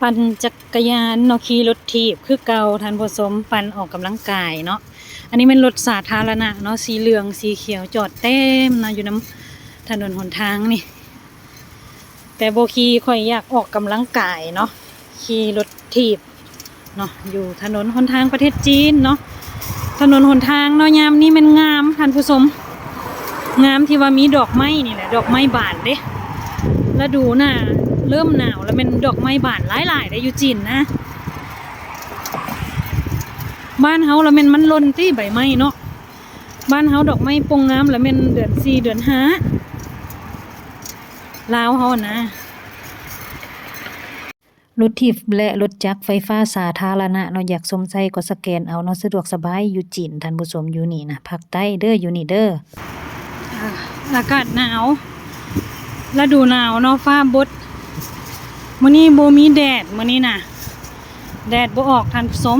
ປັ່ນຈັກກະຍານເນາະ ຂີ່ລົດຖີບຄືເກົ່າທ່ານຜູ້ຊົມ, ປັ່ນອອກກຳລັງກາຍເນາະ. ອັນນີ້ແມ່ນລົດສາທາລະນະເນາະ ສີເຫຼືອງສີຂຽວຈອດເຕັມນະ ຢູ່ນຳຖະໜົນຫົນທາງນີ້. ແຕ່ບໍ່ຂີ່ ຂ້ອຍຢາກອອກກຳລັງກາຍເນາະ ຂີ່ລົດຖີບເນາະ ຢູ່ຖະໜົນຫົນທາງປະເທດຈີນເນາະ. ຖະໜົນຫົນທາງເນາະ ຍາມນີ້ແມ່ນງາມທ່ານຜູ້ຊົມ, ງາມທີ່ວ່າມີດອກໄມ້ນີ້ແຫຼະ ດອກໄມ້ບານເດ້. ລະດູໜ້າເລີ່ມໜາວລະແມ່ນດອກໄມ້ບານຫຼາຍໆເດ້ ຢູ່ຈີນນະ. ບ້ານເຮົາລະແມ່ນມັນຫຼົ່ນຕິໃບໄມ້ເນາະ, ບ້ານເຮົາດອກໄມ້ປົ່ງງາມລະແມ່ນເດືອນສີ່ເດືອນຫ້າ ລາວເຮົາຫັ້ນນະ. ລົດຖີບ ແລະ ລົດຈັກໄຟຟ້າສາທາລະນະເນາະ, ຢາກຊົມໃຊ້ກໍສະແກນເອົາເນາະ, ສະດວກສະບາຍຢູ່ຈີນທ່ານຜູ້ຊົມ. ຢູ່ນີ້ນະ ພາກໃຕ້ເດີ ຢູ່ນີ້ເດີ. ອາ ອາກາດໜາວ ລະດູໜາວເນາະ ຟ້າບົດ. ມື້ນີ້ບໍ່ມີແດດ ມື້ນີ້ນະ ແດດບໍ່ອອກທ່ານຜູ້ຊົມ.